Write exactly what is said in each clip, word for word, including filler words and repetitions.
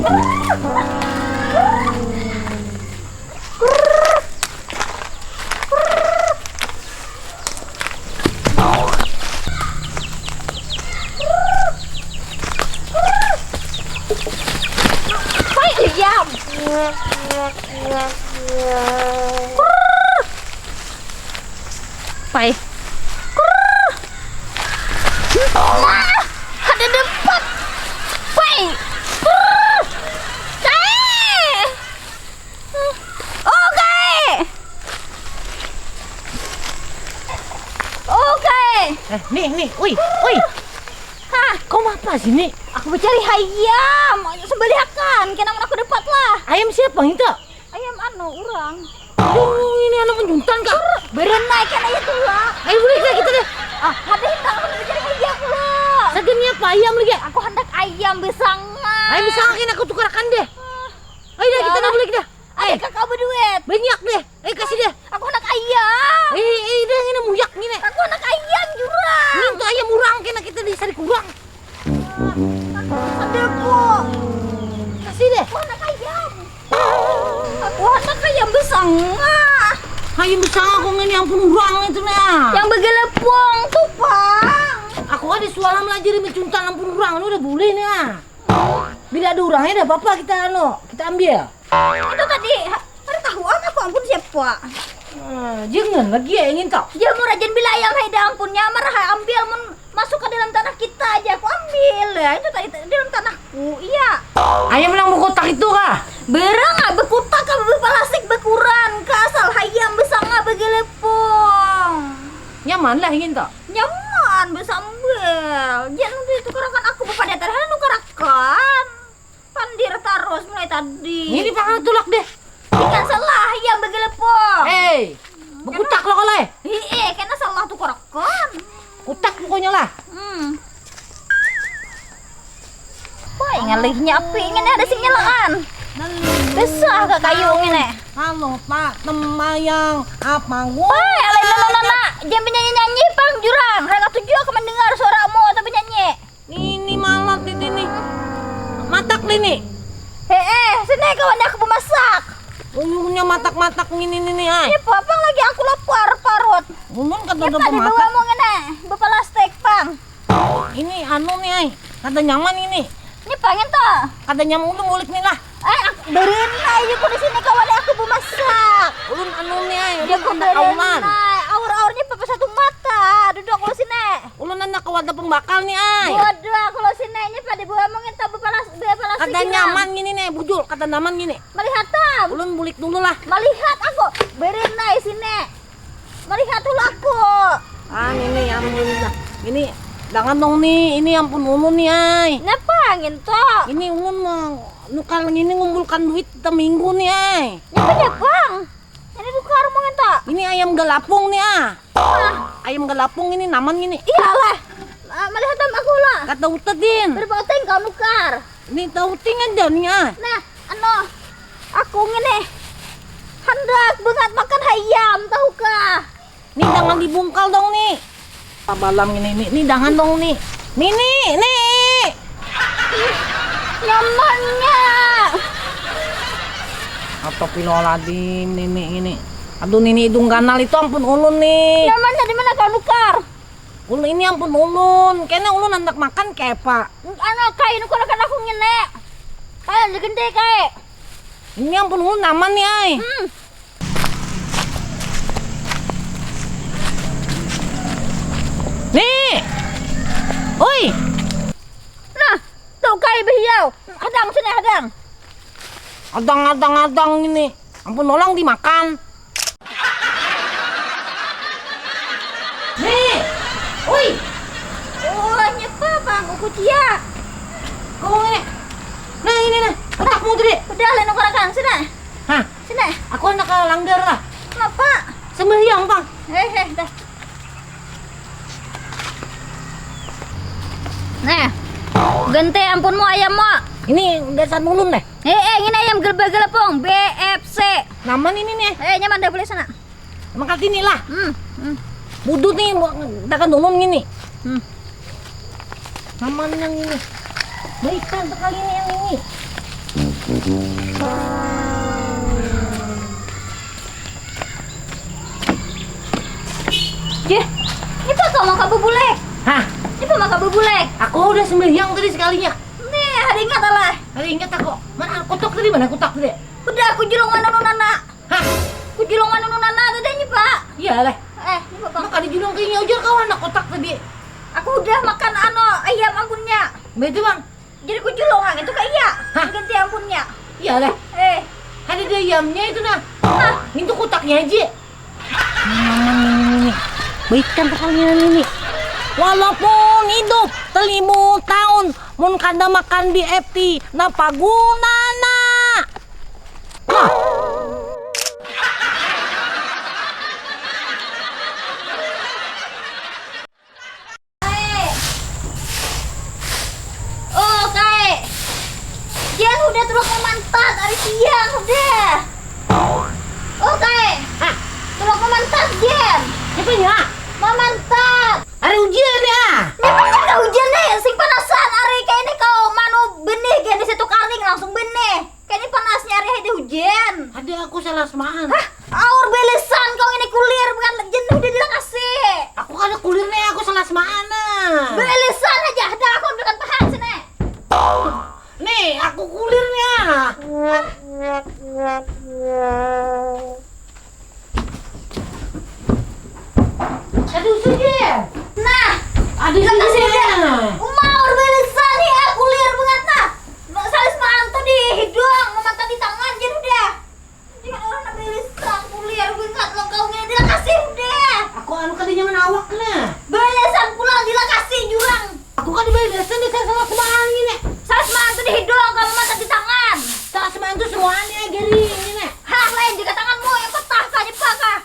Hai, ayam. Pai. Wah, ada dapat. Pai. Pai. Oke. Oke. Eh, nih, nih, wih, wih. Hah? Kau apa sini? Aku mencari ayam. Sembelihakan, kena aku dapat lah. Ayam siapa itu? Ayam anu, urang. Aduh, ini anu menjuntan kah? Beren naik kan aja tuh lah. Ayo boleh kita kita deh. Ah, ada yang tak mencari ayam lah. Sagan ni apa ayam lagi? Aku hendak ayam besanga. Ayam besanga kena aku tukarakan deh. Ayo dah kita dah boleh kita. Ada kakak berduit. Banyak deh. Eh kasih deh. Aku hendak ayam. Eh eh dah ini muyak ni nih. Aku hendak ayam jurang. Ini untuk ayam urang kena kita di sari kurang. Ada kok. Kasih deh. Aku hendak ayam. Aku hendak ayam besanga. Ayam besanga aku ngini ampun urang itu nah. Yang begelepong tuh pang. Aku ada suara melajari mencuntan ampun urang ini udah boleh nih ah. Bila ada urangnya ada apa-apa kita anu, kita ambil. Itu tadi ha- ada tahu apa aku ampun siapa? Ah, jangan lagi ya ingin kau. Ya mau rajin bila ayam hai dah ampun nyamar hai ambil mun masuk ke dalam tanah kita aja aku ambil ya itu tadi dalam tanahku iya. Ayam yang berkotak itu kah? Berang ah berkotak ah berplastik berkuran kah asal hayam besanga begelepong. Nyaman lah ingin kau. Nyaman besambel. Jangan nanti tukarakan aku berpada terhadap tukarakan. Pandir tarus mulai tadi. Ini pakai tulak deh. Ikan salah yang begelepong. Hei, berkutak lo kalau eh. Hii, kena salah tuh korekon. Kutak pokoknya lah. Hmm. Wah, ngalihnya api ini ada sing nyelaan. Besar ke kayu ini. Halo Pak, temayang apa? Wah, alai nana nana, jangan penyanyi nyanyi pang jurang. Hanya tujuh aku mendengar suaramu atau penyanyi. Ini malam ini nih. Matak nih nih. Heeh, sini kawan aku bemasak. Uyunya matak-matak ngini nih nih ay. Ini apa lagi aku lapar parut. Ulun kada ada bemasak. Ini tadi bawa mau ngene, bepalastik pang. Ini anu nih ay, kada nyaman ini. Ini pengen toh. Kada nyaman ulun mulik nih lah. Eh, aku berin aja aku di sini kawan aku bemasak. Ulun anu nih ay, ulun kada kauman. Aur-aurnya pakai satu mata. Duduk aku sini. Ulun anak wadah pembakal nih ay. Waduh aku lo sini ini pada buah mungkin tabu palas buah palas. Kada nyaman gini nih bujur kada nyaman gini. Melihat tam. Ulun bulik dulu lah. Melihat aku berin naik sini. Melihat dulu aku. Ah ini ya menjadi ini jangan dong nih ini ampun ulun nih ay. Napa angin to? Ini ulun mau nukar ini ngumpulkan duit seminggu nih ay. Napa nyapa? Ini tukar mungkin to? Ini ayam galapung nih ah. Ayam galapung ini naman ini. Iyalah. Malihat am aku lah. Kata utet din. Berapa utang kau nukar? Ini tahu ting aja nih ah. Nah, anu, aku ngini hendak bangat makan hayam tahu kah? Ini jangan dibungkal dong nih. Balam ini nih, ini jangan dong nih. Nini, nih. Nyamannya. Astagfirullahaladzim, nini ini. Aduh nini hidung ganal itu ampun ulun nih. Nyamannya di mana kau nukar? Ulun ini ampun ulun, kena ulun handak makan kepa. Anak kain ukuran aku ngene. Kalian digente kae. Ini ampun ulun aman nih ay. Hmm. Nih. Oi. Nah, tuh kae behiau. Hadang sini hadang. Hadang hadang hadang ini. Ampun orang dimakan. Nih, ui. Oh, nyepa bang, aku cia. Kau ini. Nah, ini nah, otakmu tadi. Udah, lain aku rakan, sini. Hah? Sini. Aku anak langgar lah. Apa? Sembahyang, Bang. Heh, heh, dah. Nah, gente ampunmu ayammu. Ini gasan ulun deh. Eh, eh, ini ayam gelebah gelepong, B F C. Nyaman ini nih. Eh, nyaman dah boleh sana. Makan sini lah. Hmm, hmm. Budut nih, takan ulun gini. Hmm. Nyaman yang ini. Berikan sekali nih yang ini. Jeh, ini apa kau maka bebulek? Hah? Ini apa maka bebulek? Aku udah sembahyang tadi sekalinya. Nih, ada ingat lah. Ada ingat aku. Mana kutak tadi? Mana kutak tadi? Udah aku julung manunun anak. Hah? Aku julung manunun anak tadi ini, Pak. Iya lah. Eh, ini apa? Maka dijulung kayaknya ujar kau anak kutak tadi. Aku udah makan ano ayam ampunnya. Betul, Bang. Jadi ku julung ah, itu kaya iya. Hah? Ganti ampunnya. Iya lah. Eh. Ada dayamnya itu nah. Hah? Itu kutaknya aja. Memang ini. Baikkan sekalian ini. Walaupun hidup telimu tahun, mun kada makan B F T, napa gunana? Hah? Kae. Oh, kae. Jan, udah tulak mamantat, ari siang, udah. Oh, kae. Hah? Tulak mamantat, Jan. Siapa nya? Mamantat. Ari ujian ya? Nyapa kada hujan nih, sing panasan, ari kayak ini kau manu benih, kayak di situ karing, langsung benih. Kayaknya panasnya ari ada hujan. Ada aku salah semaan. Hah? Aur belesan kau ini kulir bukan jenuh dia dilakasi. Aku kada kulir nih, aku salah semaan nah. Belesan aja, ada aku ambilkan pahan sini. Nih, aku kulir nih ah. Aduh, sujir. Nah, aduh, sujir. Uma aur belesan nih, aku kulir banget nah. Salis mantu di hidung, memata di tangan, jadi udah. Jangan orang nak belesan kulir, bingat lo kau ini, dilakasi udah. Aku anu kada nyaman awak nah. Belesan pulang dilakasi jurang. Aku kada belesan di salah semaan ini. Salah semaan tu di hidung, kalau mata di tangan. Salah semaan tu semuanya gari ini nah. Hah, lain juga tanganmu yang patah kah, nyapa kah?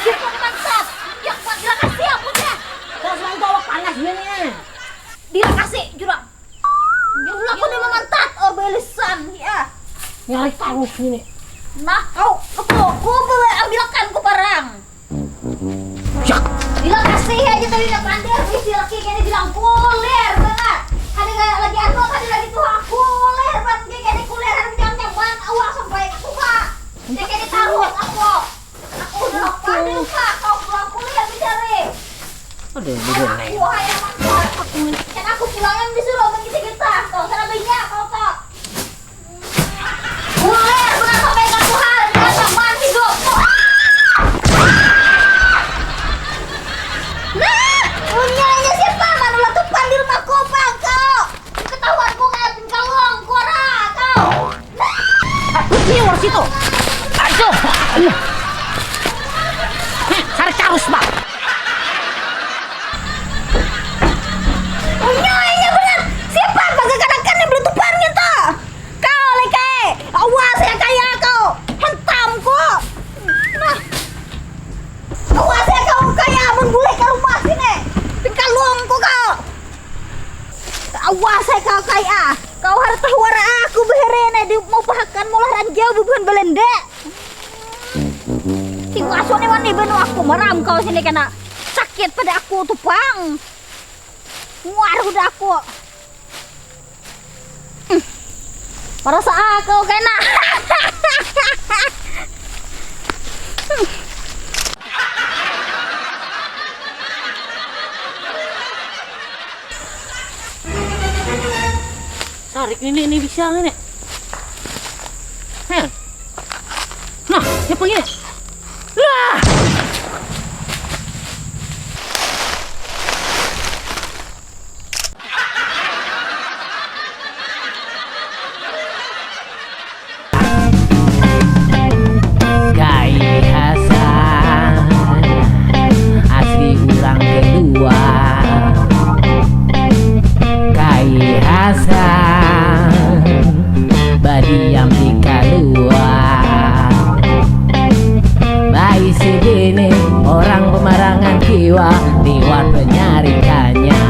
Dia pun mansat. Yang buat dilakasi aku dah. Salah semaan tu awak panas dia nih. Dilakasi jurang. Ya Allah, aku dah mamantat, oh belesan ya. Nyari tarus ini. Nah, kau, aku, aku ambilkan ku parang. Yak. Dilakasi aja tadi nak pandir, wis dilaki kene bilang kulir banget. Ada gak lagi anu, ada lagi tuh kulir banget, kayak kene kulir, ada macam-macam banget, awak sampai aku kak. Kayak kene tarus aku. Aku udah pandir kak, kau pulang kulir dicari. Ada di mana? Aku hayang makan. Kan aku pulang yang disuruh begitu kita. Kau sana banyak kau kak. Bulir, bukan sampai ke Tuhan, bukan sampai hidup. Nah, punyanya siapa? Mana letupan di rumah kopang kau? Ketahuan ku kayak pingkalong, kuara kau. Nah. Liur situ. Aduh. Heh, sari carus, Bang. Punyanya benar. Siapa? Bagakan-akan yang beletupan gitu. Kau leke, awas ya kaya kau, hentam ku. Nah. Awas ya kau kaya, mun bulih ka rumah sini, pikalung ku kau. Awas ya kau kaya, kau harta wara aku beherene di mau pahakan mulah ranjau bubuhan belende. Tiwaso ni wani benu aku maram kau sini kena sakit pada aku tu pang. Muar udah aku. Marasa aku kena. Sarik ini, ini bisa nggak nih? Heh. Nah, siapa ini? Lah! Kai Hasan asli urang kedua. Kai Hasan badiam di kaluar. Baisi bini orang pemarangan kiwa liwat penyarikannya.